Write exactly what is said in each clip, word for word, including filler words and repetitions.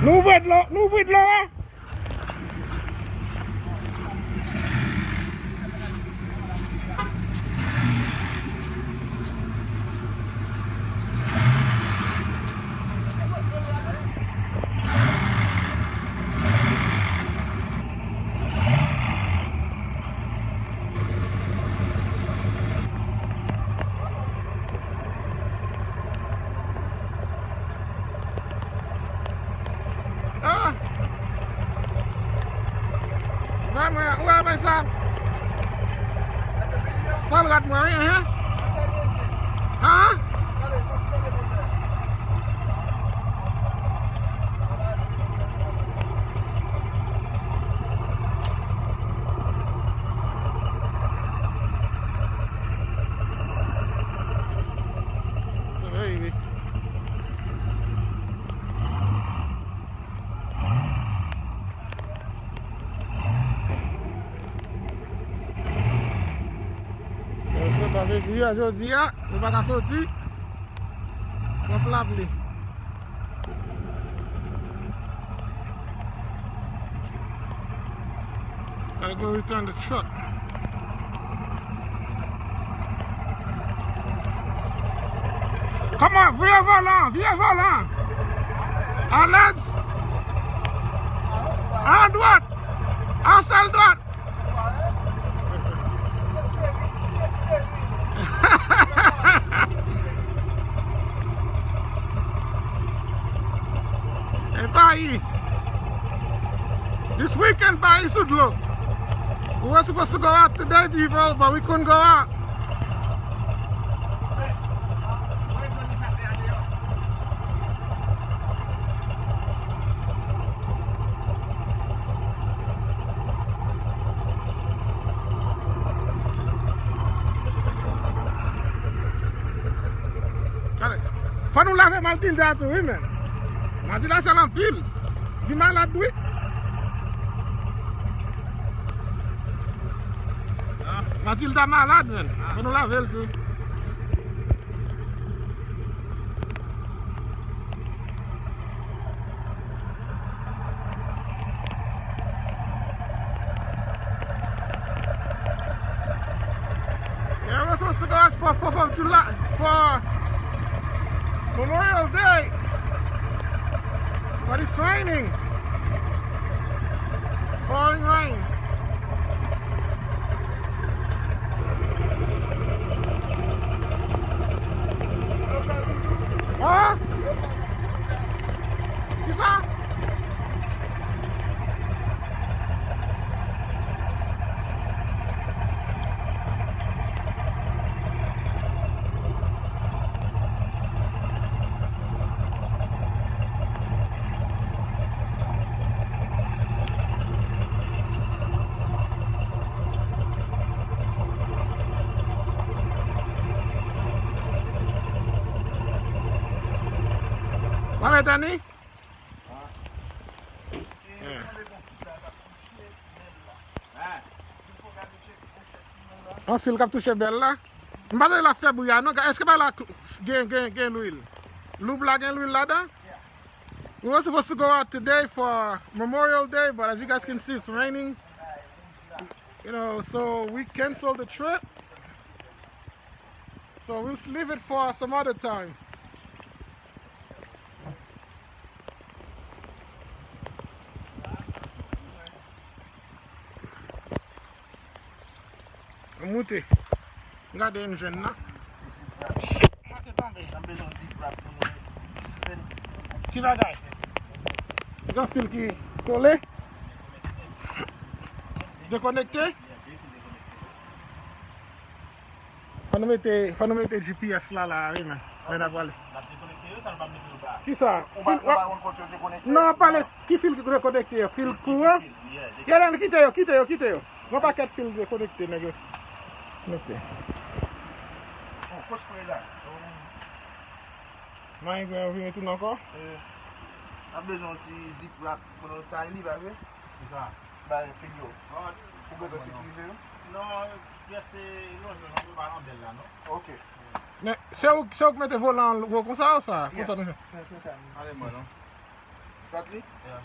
Nou ouvri dlo, nou ouvri dlo a. Ah! Gade mwen, ou wè sa? Sa l rad mwen, wi, hein? Hein? Hey. Yo sot avèk li a jodi a, nou pa ka soti. Twòp lapli. Gotta go return the truck. Kòman? Vire volan, vire volan. Alèz. A dwat. A sèl dwat. E Payi. This weekend, Payi sou dlo. We were supposed to go out today, people, but we couldn't go out. Gade. Fò nou lave Matilda tou, wi, men. Matilda sal anpil. Li malad, wi. Matilda malad, men. Fò nou lave l tou. Yeah, we're supposed to go out for fourth of July, for Memorial Day. But it's raining. Pouring rain. Hã? Kisa? Mwen mete ni? An fil k ap touche bèl la. M pa tande l ap fè bri a non. Èske bay la gen, gen, gen lwil? Loub la gen lwil ladan? We were supposed to go out today for Memorial Day, but as you guys can see, it's raining. You know, so we cancel the trip. So we'll leave it for some other time. Moute. Gade yon jèn nan. Ki bagay? Gen fil ki kole. Dekonekte. Fò nou mete, fò nou mete G P S la la, wi, men. Lè n ap prale. N ap dekonekte yo, sa nou pa mete yo ba. Kisa? Ou pa, ou pa konn kote yo dekonekte? Non, pale, ki fil ki dekonekte yo? Fil kouran? Fil, yeah, dekonekte. Kite yo, kite yo, kite yo. Gon pakèt fil dekonekte, nèg yo. Konekte. Oh, kòs kwè la. Mwen gen vin tounen ankò. Eh, n ap bezwen yon ti zip wrap pou nou tay li, pa vre? Kisa? Bay fil yo. Ou gentan sekirize yo? Non, pyès se lonje, non, yo pa nan bèl la, non. Ok. Men, se ou, se ou k mete volan an wo konsa ou sa? Konsa nou fè? Fè, fè sa. Ale mwen, non. Start li? Yeah.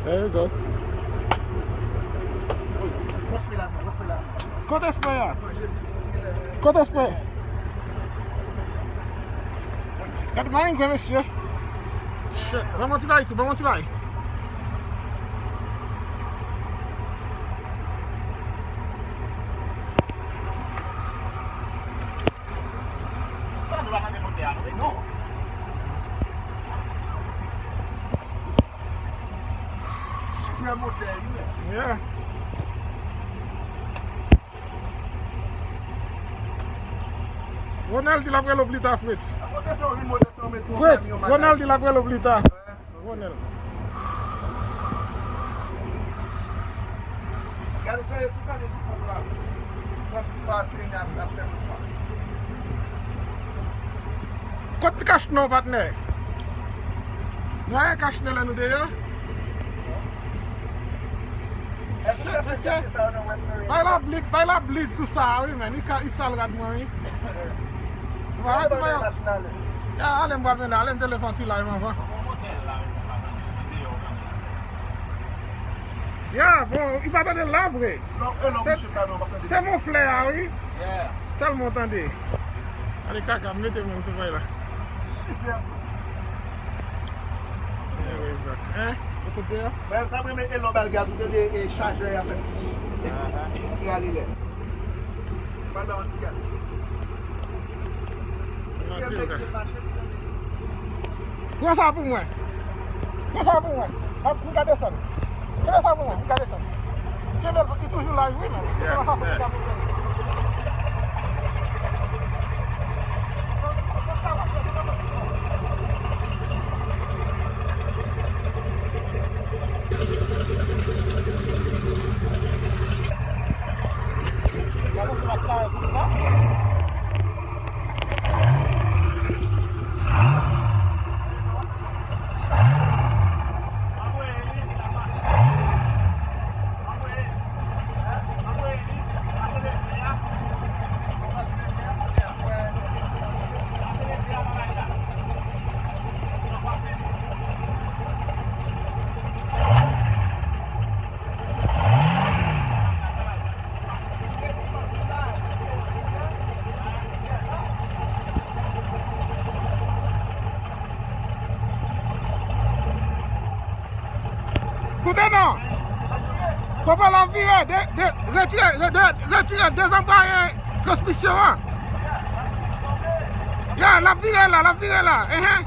There you go. Kote espre a? Kote espre? Gad malengre, mesye. Shit. Ban m yon ti bagay tou, ban m yon ti bagay. Yeah. Ronald di l ap rele w pita, Fritz. Fritz, Ronald di l ap rele w pita. Ronald. Gade, tande, si w tande si pòt la. Pran pase, n ap, ap fè mouvman. Kot kach nou, patnè? Nou gen kach nou lè nou deyò? Shit, mesye. Bay la blid, bay la blid sou sa a, wi, men. Li ka, li sal rad mwen, wi. Mwen ale, mwen ale, mwen ale, mwen te leve yon ti live anvan. Ya, bon, li pa tande l la vre. Se mon flè a, wi. Tèlman w tande. Ale kaka, m mete moun sou fèy la. Super. Hein? Ou sot deyò? Ben, sa mwen men e lò bal gaz, ou tande e chajè a fè. Ki ale lè. Bal ba yon ti gaz. Pran sa pou mwen. Pran sa pou mwen. M ap, m ka desann. Kenbe sa pou mwen, m ka desann. Kenbe l, li toujou live, wi, men. Kenbe sa pou mwen. Koute non. Fò pa l ap vire. De, de, retire, re-, de, retire, dezanbraye transmisyon an. Ya, l ap vire la, l ap vire la. Enhen.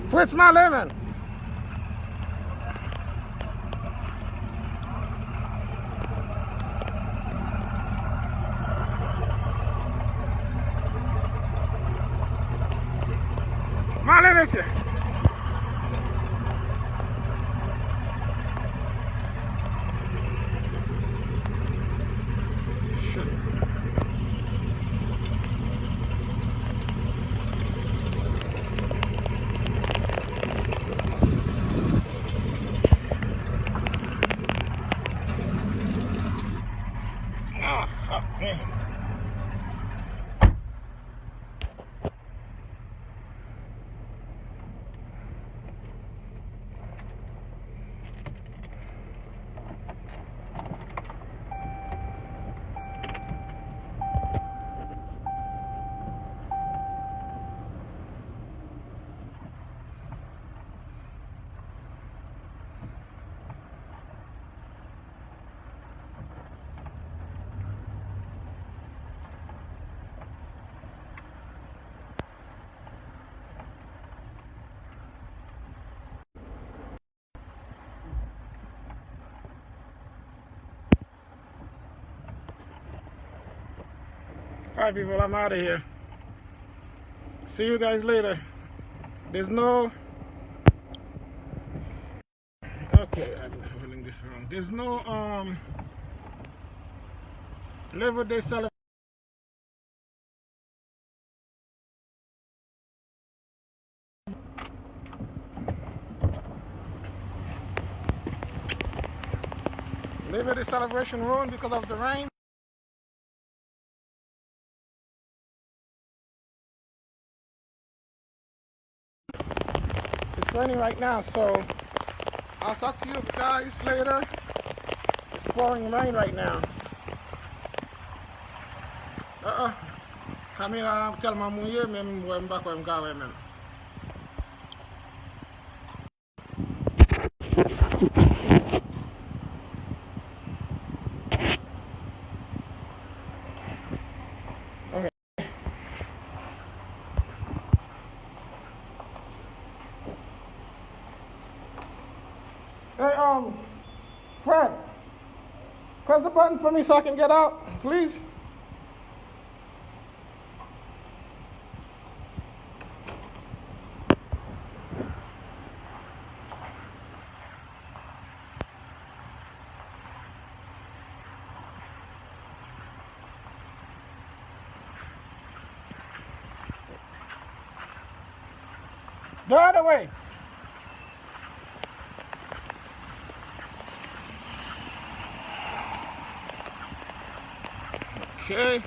Fritz, m ale, man. M ale, mesye. Ah, fuck, man. All right, people, I'm out of here. See you guys later. There's no, okay, I'm holding this wrong. There's no, um, Labor Day celebration. Labor Day celebration ruined because of the rain. It's raining right now, so I'll talk to you guys later. It's pouring rain right now. Uh-uh. Kamera a tèlman mouye, menm wè m pa kwè m ka wè menm. Hey, um, Fred, press the button for me so I can get out, please. The other way. Okay.